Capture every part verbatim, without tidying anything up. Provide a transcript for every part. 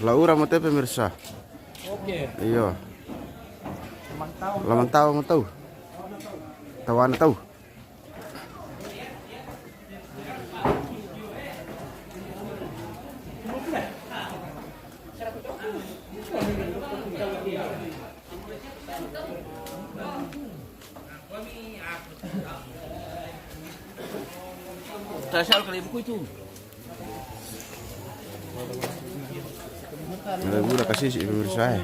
La ura mo te pemirsa. Oke. Iyo. Lamantau mo tau. Tawana tau. Tasal kali buku itu. Ada gula kasih si pemirsa, eh.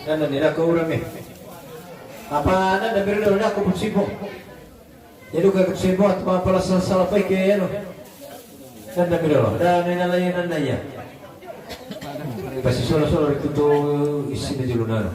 Nanda ni dako ura mi. Apa nanda beri dako pusipo. Jadi ka kusipo atau apa lah salah pai ke anu. Nanda beri lo. Dan nanda lagi nanda ya. Pasi solo-solo itu tu isi na julu nana.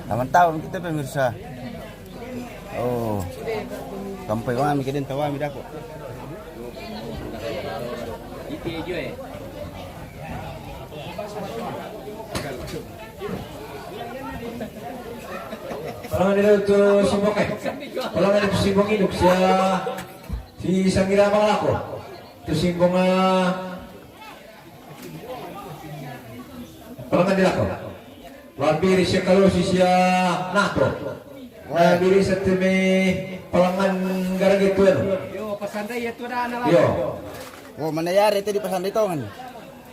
Taman tahu kita pemirsa. Oh. Sampai wami keden tawami dako. Palangan dulu tu Simbong, eh. Palangan itu Simbong hidup sia. Si Sangira Bang Lako. Tu Simbong, ah, Palangan di lako. Lambiri sia Kalosi sia Nato. Lambiri sia teme Palangan garage tu anu. Yo, pasandai ya tu ada anak. Yo. Oh, mana ya, itu di pasandai tongan.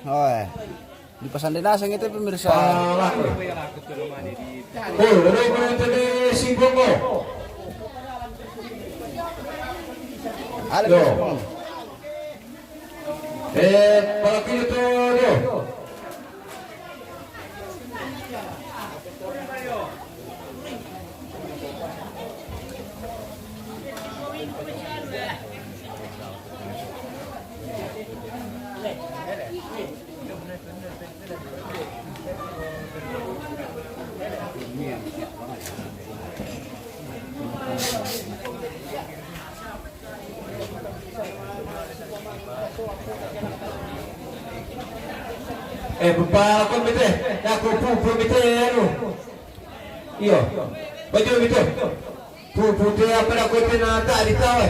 Oh, eh. Di pasandai nasang itu pemirsa. Palangan. Oh, ada mana teme Simbong ko. Ada Simbong. Eh, pala kilo to dio. Eh, prepara kon bete. Dako pupu bete anu. Iyo. Baju bete. Pupu te apa dako te na ta di tawe.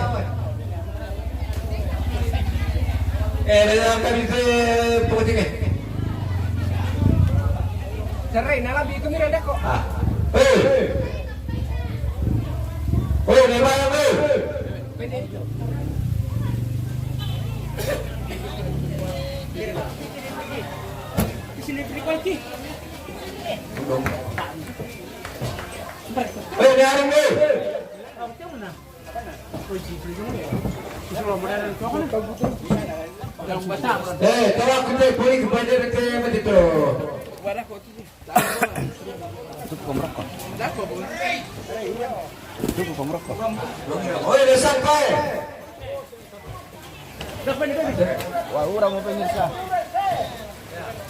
Eh, le angka bete pokoknya. Serai na labi itu mira dako. Ah. Eh. Oh, ne bayang, eh. Eh, tolak kita, boleh kepada mereka, mereka itu. Cukup merokok. Cukup merokok. Oi, ada siapa, eh? Wah, orang mau pemirsa.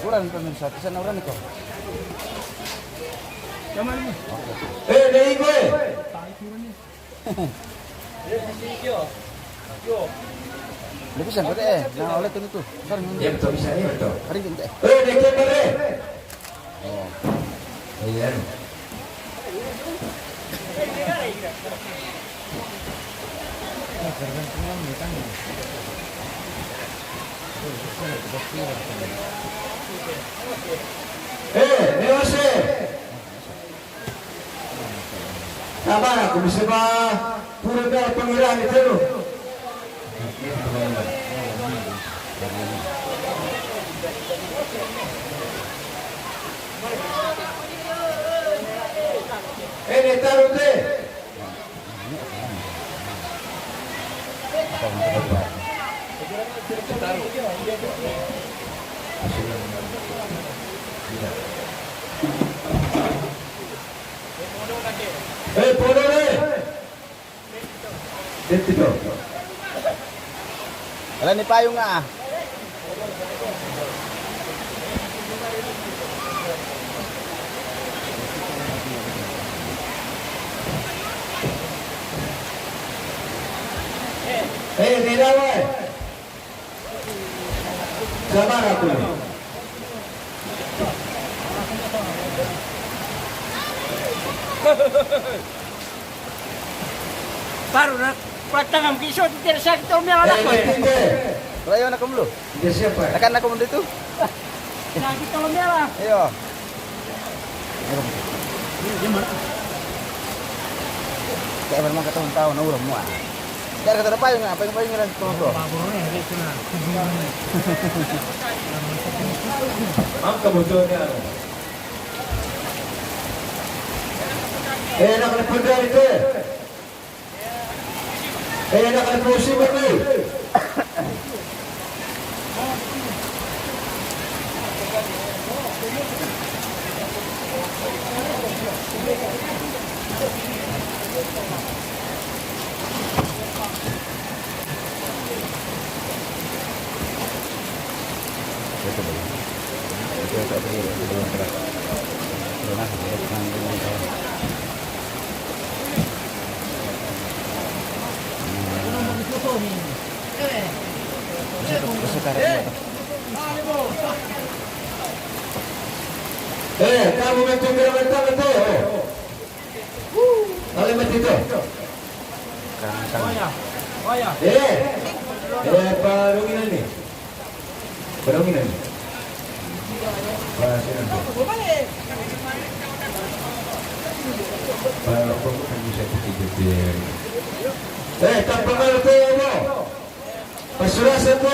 Orang pemirsa, di sana orang itu. Eh, dari gue. Lebih sangat, eh, nah, oleh itu tuh. Kan, ya, betul, bisa, ya, betul. Hari ini, eh. Eh, dari gue, eh. Oh. Iya. Eh, Dewa, eh. Sabar, aku bisa ba pura dia pengirang itu. Eh, dia taruh deh. Eh, bodoh deh. Dia tidur. Ala ni payung, ah. Eh, mira, weh. Sabar aku ni. Baru nak pelatang am kisah tu tidak sakit tolong dia anak kau. Rayo nak kamu lu. Dia siapa? Akan aku mundur tu. Sakit tolong dia lah. Iya. Kayak memang kata tahu na orang mua. Biar kata apa yang apa yang paling ngeran tuh tuh. Angka bocor ni. Eh, nak kena pendek itu. Eh, nak kena pusing bagi. Eh, kamu main tunggal, main tunggal, main tunggal. Kalimat itu. Eh, eh, Pak Rungin ini. Pak Rungin ini. Pak Sinan. Pak Rungin bisa dikit-dikit. Eh, tanpa malu tuh, Pak. Pasura satu.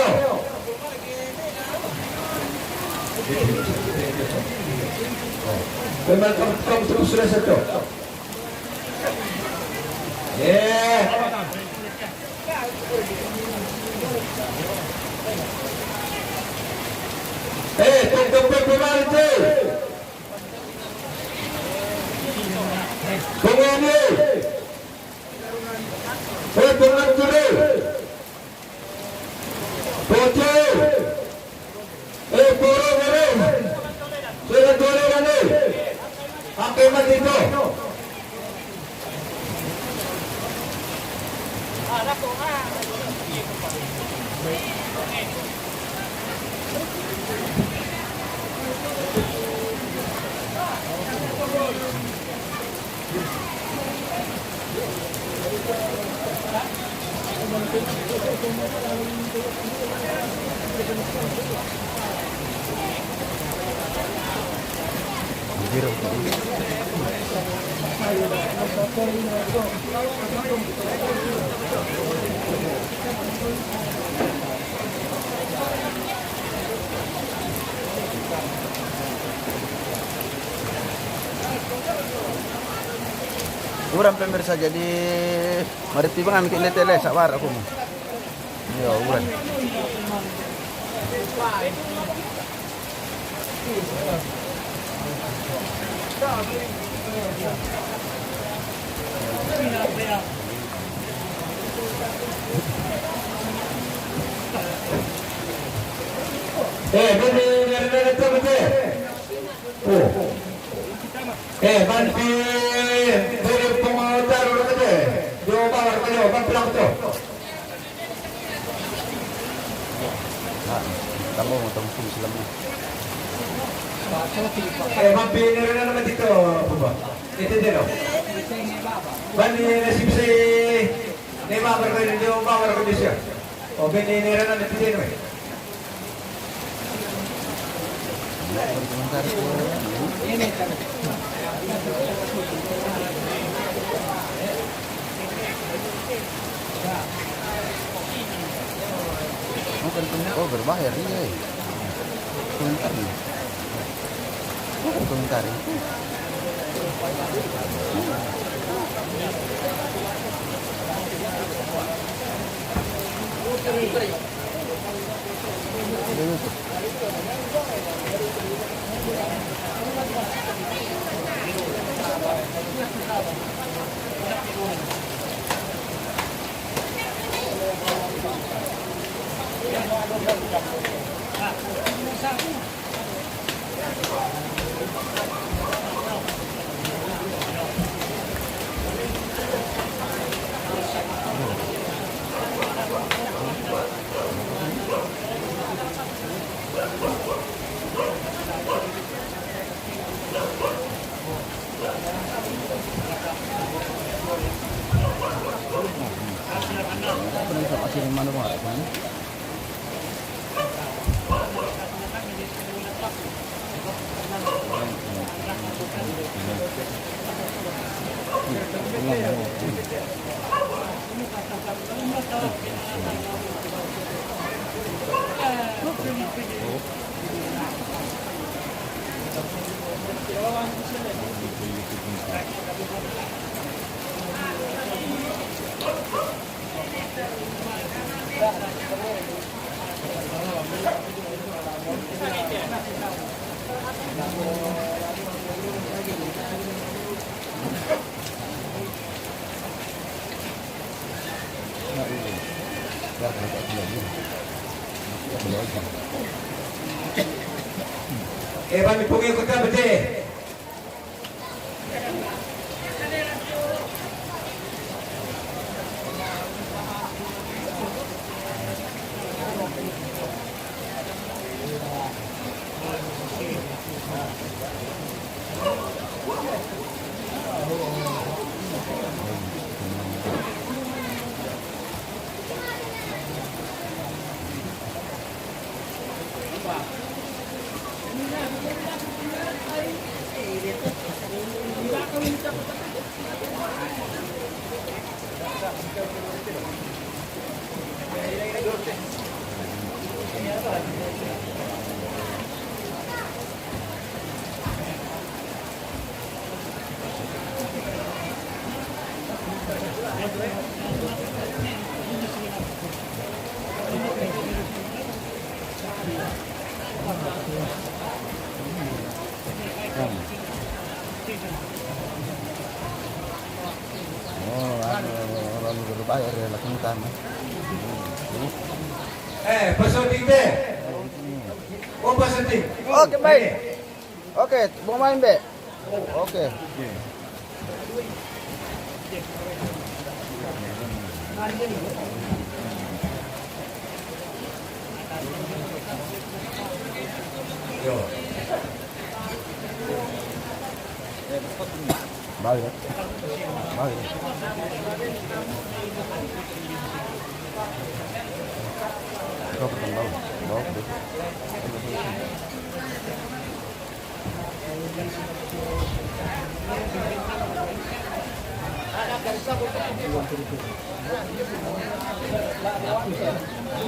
Memang kamu, kamu sudah, sudah satu. Eh. Eh, tong, tong, tong, tong, tong. Tong, tong, tong. Eh, tong, tong, tong. Oke. Eh, poro, poro. Sudah poro, poro. Pakai mati tu. Uran pemirsa, jadi mari tiba ngambil ini tele, sabar aku mau. Iya, uran. Eh, bene, bene, bene, bene, bene. Oh. Eh, ban pi, bene, pongo taru, bene. Yo, bawar, yo, ban pelak to. Ah, tamo, tamo pun sila mo. Eh, ban pi, nere na naman dito, Pumba. Ito din, oh. Ban ni, nasipsay, ni Baba ko yun, yung Baba ko yun siya. O, bene, nere na naman dito, eh. Oh, kan pun, oh, berbayar, iya, eh. Komentar nih. Oh, komentar itu. Eh, bami pungi ko ta bete. Oh, anu, orang berbayar ya, langsung utama. Eh, peso dite. Oh, peso di. Oke, baik. Oke, mau main, Be? Oke. Yo. Vale. Vale. Vale.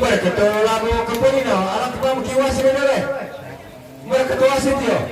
Mereka telah mau kembali, no. Alat tukang kiwas ini, deh. Mereka telah setia.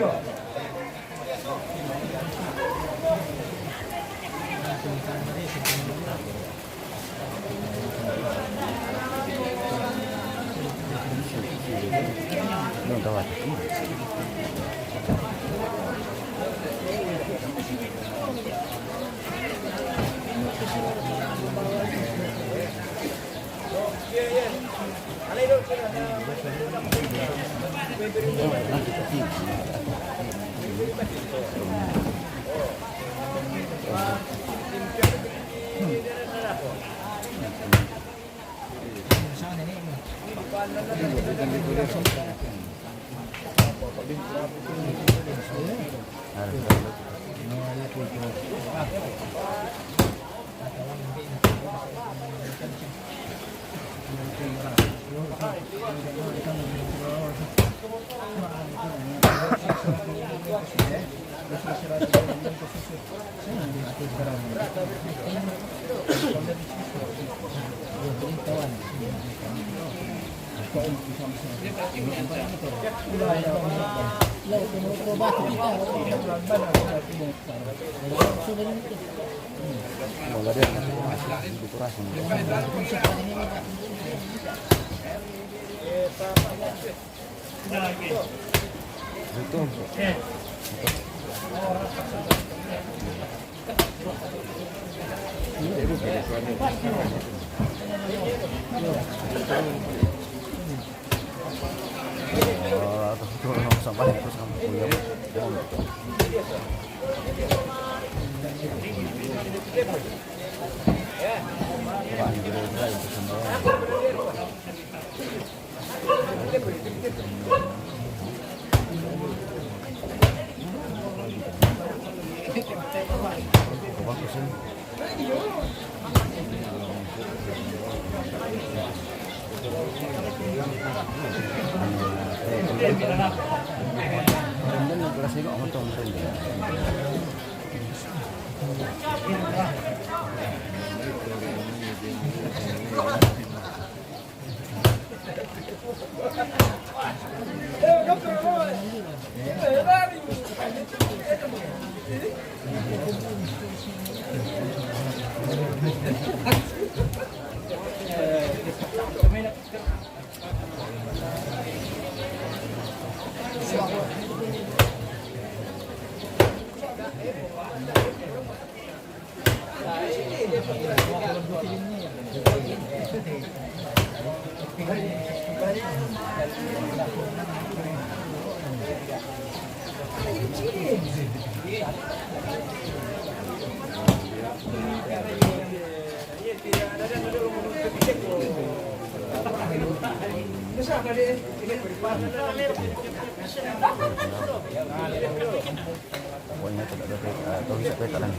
Pokoknya tidak ada, eh, tahu siapa yang tak lagi.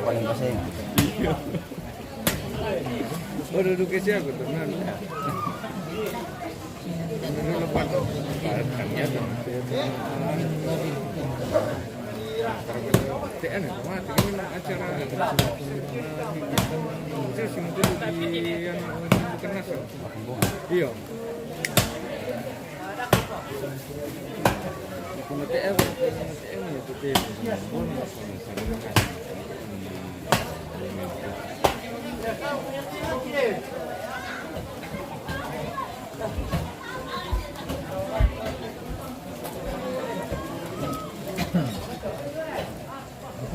Paling paseng. Iya. Oh, duduk ke siapa tuh? Nah, nah. Duduk lepas. Ternyata. T N itu mah, ini acara. Itu sih, itu di yang bukan nasi. Iya.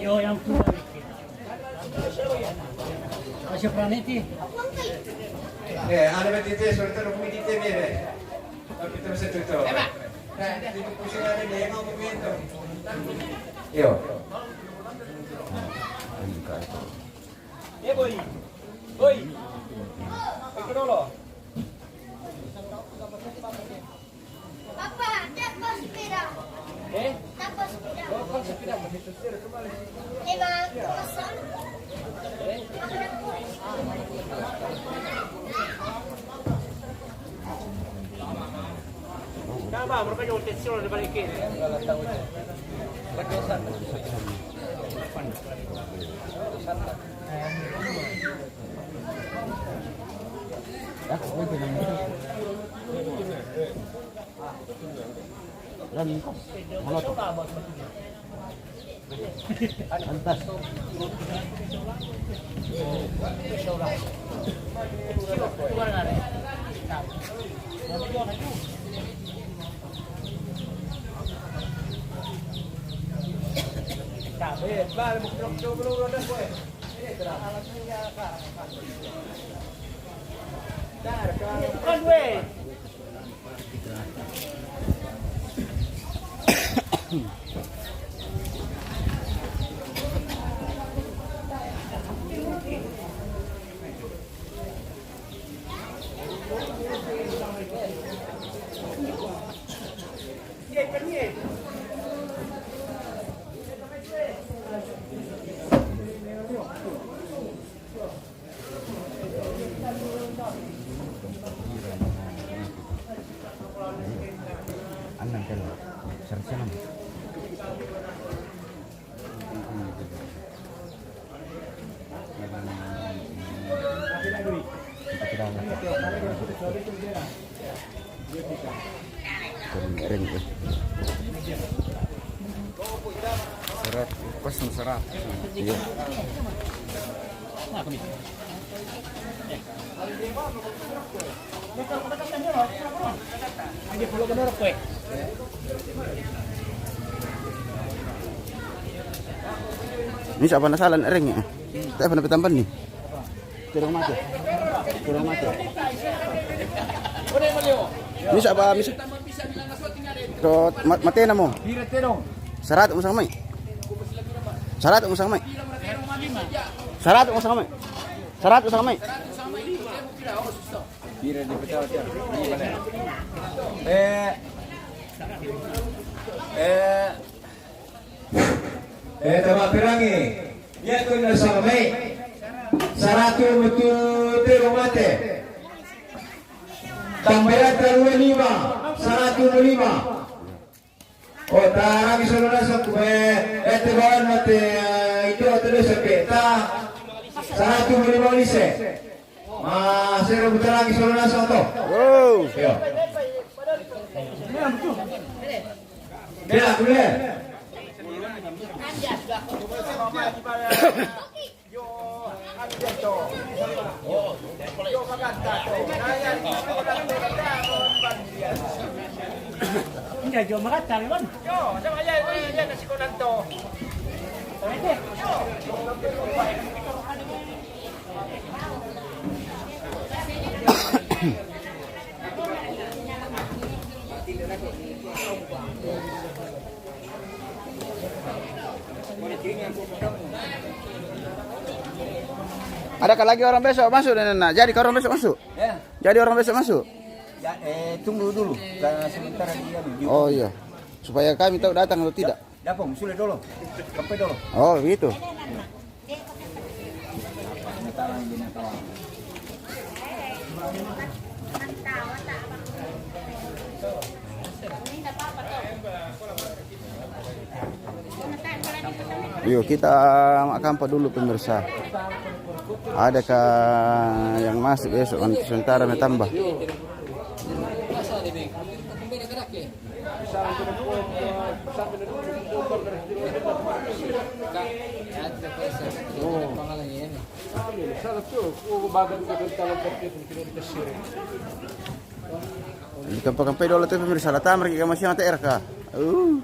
Io yang tua. Asia Praniti. Eh, ada betul tu, suruh tu, kami di T V deh. Tapi terus itu tu. Eh, itu pusing ada dia, mau begitu. Yo. Eh, boy. Boy. Aku dulu. Papa, dapat sepeda. Eh? Dapat sepeda. Oh, dapat sepeda. Emang, kosong. Eh? Aku nak kulit. Nah, Bang, mereka jual tekstil di balik ini. Anam kali. Seratus enam. Ring, ring, eh. Serat, pas serat. Iya. Ini siapa na salan ring ya? Siapa na petampan ni? Terong mate. Terong mate. Ini siapa misa? Tot ma-, mate na mo. Sarat mo sa kamay. Sarat mo sa kamay. Sarat mo sa kamay. Sarat mo sa kamay. Pira di pesawat ya? Ini mana? Eh, eh, eh, tama pirangi. Dia tu na sa kamay. Saratu mutu tero mate. Tambayata dua lima. Saratu dua lima. O, taraki sono nasa kube, ete bawan mate, eh, itu ate desa peta, saratu lima lise. Ma, sero butaraki sono nasa to. Wow. Yo. Bela, bela. Iya, jo maganda, Iwan. Jo, sama aja, iya, iya, nasi konan to. Adakah lagi orang besok masuk, Nana? Jadi kau orang besok masuk? Ya. Jadi orang besok masuk? Ya, eh, tunggu dulu. Karena sementara dia dulu. Oh, iya. Supaya kami tahu datang atau tidak. Dapong, sulit dulu. Sampai dulu. Oh, begitu. Yuk, kita makan apa dulu, pemirsa? Adakah yang masuk besok? Sementara mau tambah. Di kampai-kampai dolo tu, pemirsa, la tamar ki kama siang te erka. Uh.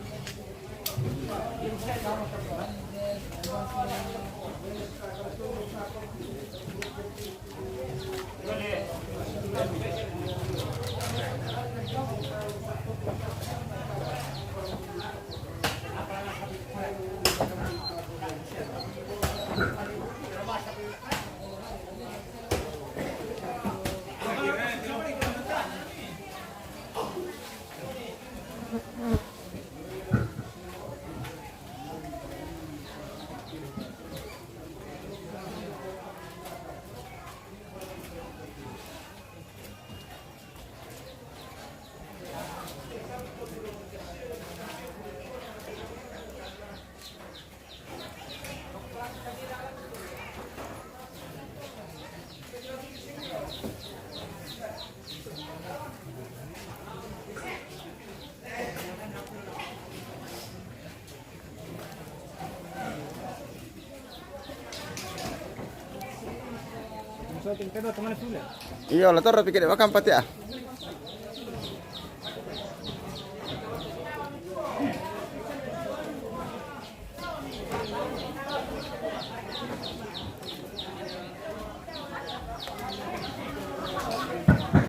Iyo, la torro pi kede makan pati ah.